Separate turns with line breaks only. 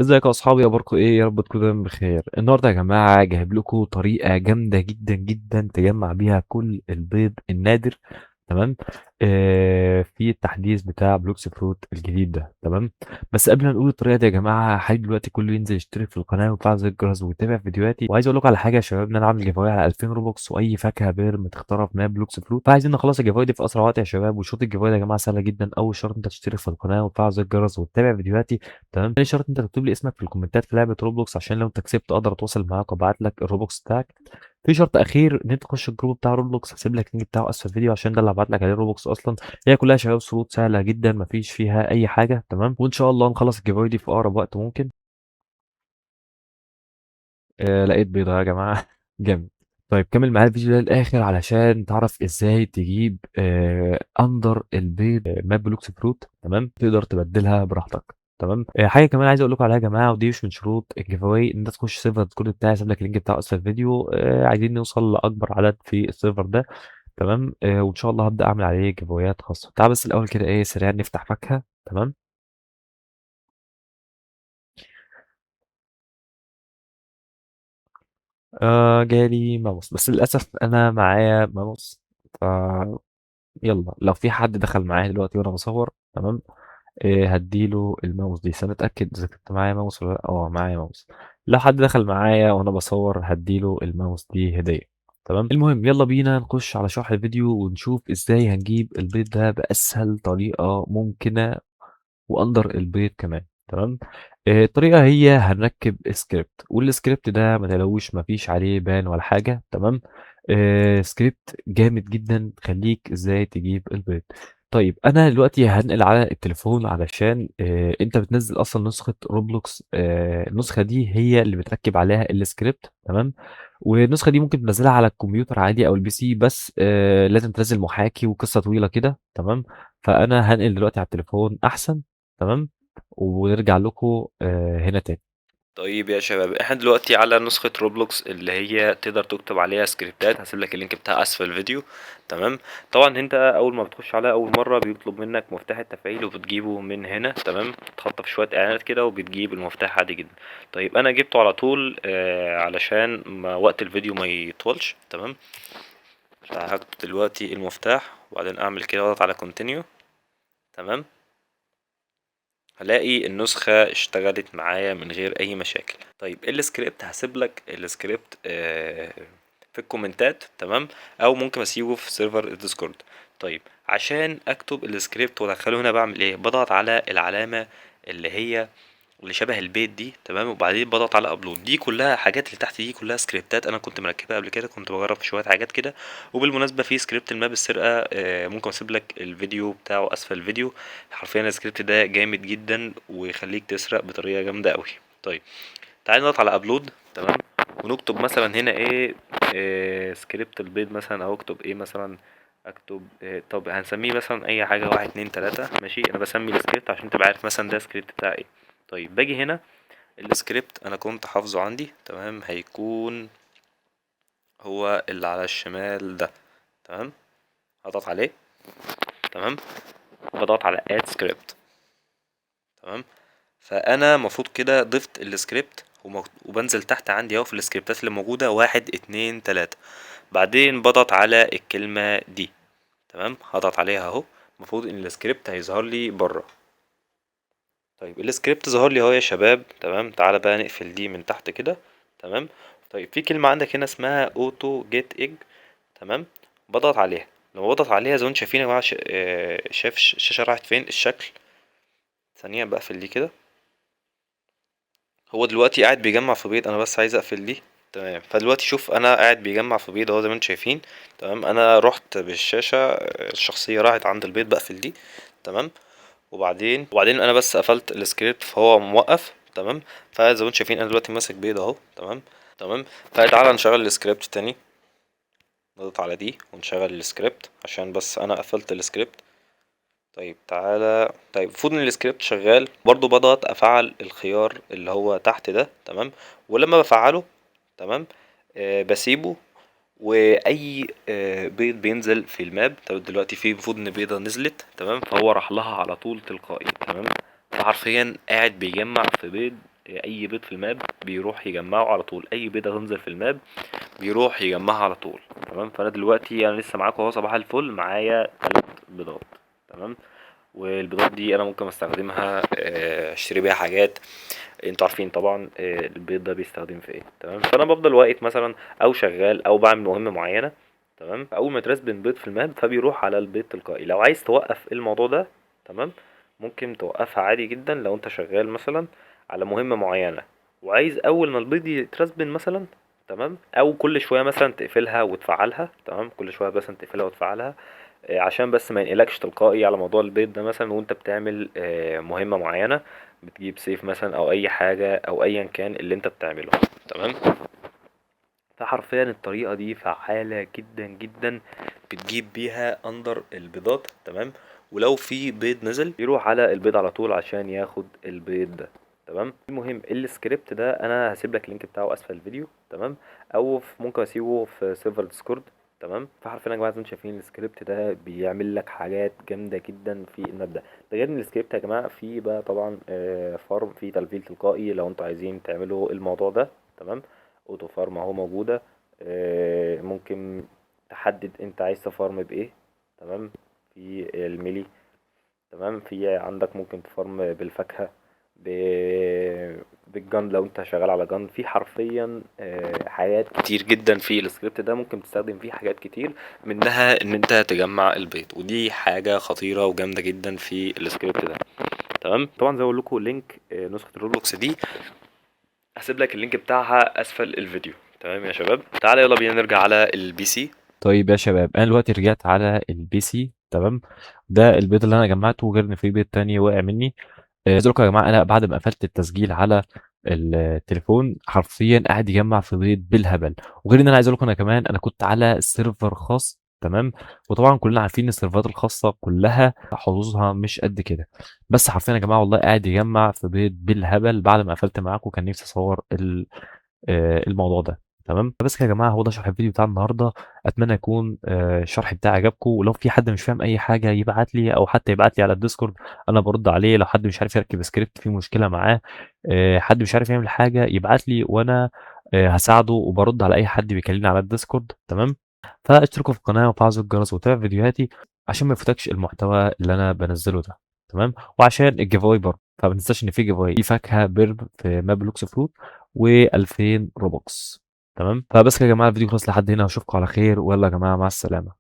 ازيكم يا اصحابي، اخباركم ايه؟ يا رب تكونوا دايما بخير. النهارده يا جماعة جايب لكم طريقه جامدة جدا جدا تجمع بيها كل البيض النادر، تمام؟ في التحديث بتاع Blox Fruits الجديد ده، تمام؟ بس قبل ما نقول الطريقة دي يا جماعة، حابب دلوقتي كله ينزل يشترك في القناة ويفعل زر الجرس ويتابع فيديوهاتي. وعايز اقول لكم على حاجة يا شباب، ان انا عامل giveaway على 2000 Robux واي فاكهة بيرم تختارها في map Blox Fruits، فعايزين نخلص ال giveaway دي في اسرع وقت يا شباب. وشروط ال giveaway ده يا جماعة سهلة جدا. اول شرط انت تشترك في القناة وتفعل زر الجرس وتتابع فيديوهاتي، تمام؟ تاني شرط انت تكتب لي اسمك في الكومنتات في لعبه Roblox، عشان لو انت كسبت اقدر اتواصل معاك وابعت لك ال Robux بتاعك. في شرط اخير ان انت تخش ال group بتاع Roblox، هسيب لك ال link بتاعه اسفل الفيديو عشان ده اللي هبعت لك عليه Robux اصلا. هي كلها يا شباب شروط سهلة جدا مفيش فيها اي حاجة، تمام؟ وان شاء الله نخلص ال giveaway دي في اقرب وقت ممكن. لقيت بيضة يا جماعة. جامد. طيب كمل معايا الفيديو ده للاخر علشان تعرف ازاي تجيب اندر البيض، map Blox Fruits، تمام؟ تقدر تبدلها براحتك، تمام؟ حاجة كمان عايز اقول لكم عليها يا جماعة، ودي مش من شروط ال giveaway، ان انت تخش server Discord بتاعي، هسيب لك ال link بتاعه اسفل الفيديو. عايزين نوصل لاكبر عدد في ال server ده، تمام؟ وان شاء الله هبدا اعمل عليه giveaway ات خاصة. تعال بس الاول كده سريعا نفتح فاكهة، تمام؟ جالي ماوس، بس للاسف انا معايا ماوس، ف يلا لو في حد دخل معايا دلوقتي وانا بصور، تمام؟ هديله الماوس دي. استنى اتاكد اذا كنت معايا ماوس ولا لا. معايا ماوس. لو حد دخل معايا وانا بصور هديله الماوس دي هديه، تمام؟ المهم يلا بينا نخش على شرح الفيديو ونشوف ازاي هنجيب البيض ده باسهل طريقه ممكنة واندر البيض كمان، تمام؟ الطريقة هي هنركب script، وال script ده ما تقلقوش ما فيش عليه ban ولا حاجة، تمام؟ سكريبت جامد جدا تخليك ازاي تجيب البيض. طيب انا دلوقتي هنقل على التليفون علشان انت بتنزل اصلا نسخه Roblox، النسخة دي هي اللي بتركب عليها السكريبت، تمام؟ والنسخة دي ممكن تنزلها على الكمبيوتر عادي او ال PC، بس لازم تنزل محاكي وقصة طويلة كده، تمام؟ فانا هنقل دلوقتي على التليفون احسن، تمام؟ ونرجع لكم هنا تاني.
طيب يا شباب، احنا دلوقتي على نسخة Roblox اللي هي تقدر تكتب عليها سكريبتات، هسيب لك ال link بتاعها اسفل الفيديو، تمام؟ طبعا انت اول ما بتخش عليها اول مرة بيطلب منك مفتاح التفعيل وبتجيبه من هنا، تمام؟ تخطف شوية اعلانات كده وبتجيب المفتاح عادي جدا. طيب انا جبته على طول، علشان ما وقت الفيديو ما يطولش، تمام؟ فهكتب دلوقتي المفتاح وبعدين اعمل كده واضغط على continue، تمام؟ هلاقي النسخة اشتغلت معايا من غير اي مشاكل. طيب السكريبت هسيب لك السكريبت، في الكومنتات، تمام؟ او ممكن اسيبه في server ال Discord. طيب عشان اكتب السكريبت وادخله هنا بعمل ايه؟ بضغط على العلامة اللي هي اللي شبه البيت دي، تمام؟ وبعدين بضغط على upload. دي كلها حاجات اللي تحت دي كلها سكريبتات انا كنت مركبها قبل كده، كنت بجرب في شوية حاجات كده. وبالمناسبة في script ال map السرقة، ممكن اسيب لك الفيديو بتاعه اسفل الفيديو. حرفيا السكريبت ده جامد جدا ويخليك تسرق بطريقة جامدة قوي. طيب تعالى نضغط على upload، تمام؟ ونكتب مثلا هنا ايه، سكريبت البيض مثلا، او اكتب ايه مثلا، اكتب إيه، طب هنسميه مثلا اي حاجة، 1 2 3، ماشي؟ انا بسمي السكريبت عشان تبقى عارف مثلا ده سكريبت بتاع ايه. طيب باجي هنا السكريبت انا كنت حافظه عندي، تمام؟ هيكون هو اللي على الشمال ده، تمام؟ هضغط عليه، تمام؟ بضغط على add script، تمام؟ فانا المفروض كده ضفت السكريبت، وبنزل تحت عندي اهو في السكريبتات اللي موجودة 1 2 3، بعدين بضغط على الكلمة دي، تمام؟ هضغط عليها اهو، المفروض ان السكريبت هيظهر لي بره. طيب السكريبت ظهر لي اهو يا شباب، تمام؟ تعالى بقى نقفل دي من تحت كده، تمام؟ طيب في كلمة عندك هنا اسمها auto get egg، تمام؟ بضغط عليها. لما بضغط عليها زي ما انتم شايفين يا جماعة، شايف الشاشة راحت فين؟ الشكل. ثانية بقفل دي كده. هو دلوقتي قاعد بيجمع في بيض، انا بس عايز اقفل دي، تمام؟ فدلوقتي شوف انا قاعد بيجمع في بيض اهو زي ما انتم شايفين، تمام؟ انا رحت بالشاشة، الشخصية راحت عند البيض، بقفل دي، تمام؟ وبعدين انا بس قفلت السكريبت فهو موقف، تمام؟ فزي ما انتم شايفين انا دلوقتي ماسك بيض اهو، تمام؟ تمام؟ فتعالى نشغل السكريبت تاني، نضغط على دي ونشغل السكريبت عشان بس انا قفلت السكريبت. طيب تعالى، طيب المفروض ان السكريبت شغال برضو، بضغط افعل الخيار اللي هو تحت ده، تمام؟ ولما بفعله، تمام، بسيبه، واي، بيض بينزل في الماب. طب دلوقتي في المفروض ان بيضة نزلت، تمام؟ فهو راح لها على طول تلقائي، تمام؟ فحرفيا قاعد بيجمع في بيض اي بيض في ال map بيروح يجمعه على طول، اي بيضة تنزل في ال map بيروح يجمعها على طول. تمام، فانا دلوقتي انا لسه معاكم اهو صباح الفل، معايا 3 بيضات. تمام، والبيضات دي انا ممكن استخدمها، اشتري بيها حاجات، انتوا عارفين طبعا، البيض ده بيستخدم في ايه. تمام، فانا بفضل واقف مثلا او شغال او بعمل مهمة معينة. تمام، اول ما يترسبن بيض في ال map فبيروح على البيض تلقائي. لو عايز توقف الموضوع ده، تمام، ممكن توقفها عادي جدا. لو انت شغال مثلا على مهمة معينة وعايز اول ما البيض يترسبن مثلا، تمام، او كل شوية مثلا تقفلها وتفعلها. تمام، كل شوية مثلا تقفلها وتفعلها، عشان بس ما ينقلكش تلقائي على موضوع البيض ده مثلا وانت بتعمل، مهمة معينة، بتجيب سيف مثلا او اي حاجة او ايا كان اللي انت بتعمله. تمام، فحرفيا الطريقة دي فعالة جدا جدا، بتجيب بيها اندر البيضات. تمام، ولو في بيض نزل يروح على البيض على طول عشان ياخد البيض ده. تمام، المهم السكريبت ده انا هسيب لك ال link بتاعه اسفل الفيديو. تمام، او ممكن اسيبه في server ديسكورد. تمام، فحرفيا يا جماعة زي ما انتم شايفين السكريبت ده بيعمل لك حاجات جامدة جدا في ال map ده. ده غير ان السكريبت يا جماعة في بقى طبعا، farm، في تلفيل تلقائي لو انتوا عايزين تعملوا الموضوع ده. تمام، auto farm اهو موجودة، ممكن تحدد انت عايز ت farm بايه. تمام، في ال melee. تمام، في عندك ممكن ت farm بالفاكهة، بال gun لو انت شغال على gun. في حرفيا، حاجات كتير جدا في السكريبت ده ممكن تستخدم فيه حاجات كتير، منها ان انت تجمع البيض، ودي حاجة خطيرة وجامدة جدا في السكريبت ده. تمام، طبعا زي ما بقول لكم link، نسخة الروبلوكس دي هسيب لك ال link بتاعها اسفل الفيديو. تمام يا شباب، تعالى يلا بينا نرجع على ال PC.
طيب يا شباب، انا دلوقتي رجعت على ال PC. تمام، ده البيض اللي انا جمعته، غير ان في بيض تاني وقع مني. عايز اقول لكم يا جماعة، انا بعد ما قفلت التسجيل على التليفون حرفيا قاعد يجمع في بيض بالهبل. وغير ان انا عايز اقول لكم انا كمان انا كنت على server خاص. تمام، وطبعا كلنا عارفين ان السيرفرات الخاصة كلها حظوظها مش قد كده، بس حرفيا يا جماعة والله قاعد يجمع في بيض بالهبل. بعد ما قفلت معاكم كان نفسي اصور الموضوع ده. تمام، بس كده يا جماعة هو ده شرح الفيديو بتاع النهارده. اتمنى يكون، الشرح بتاعي عجبكم، ولو في حد مش فاهم اي حاجة يبعت لي، او حتى يبعت لي على الديسكورد انا برد عليه. لو حد مش عارف يركب سكريبت في مشكلة معاه، حد مش عارف يعمل حاجة يبعت لي وانا، هساعده، وبرد على اي حد بيكلمني على الديسكورد. تمام، فاشتركوا في القناة وفعلوا زر الجرس وتابعوا فيديوهاتي عشان ما يفوتكش المحتوى اللي انا بنزله ده. تمام، وعشان ال giveaway برضه، فما تنساش ان في giveaway، في فاكهة perm في map Blox Fruit و2000 Robux. تمام، فبس كده يا جماعة الفيديو خلص لحد هنا، واشوفكم على خير، ويلا يا جماعة مع السلامة.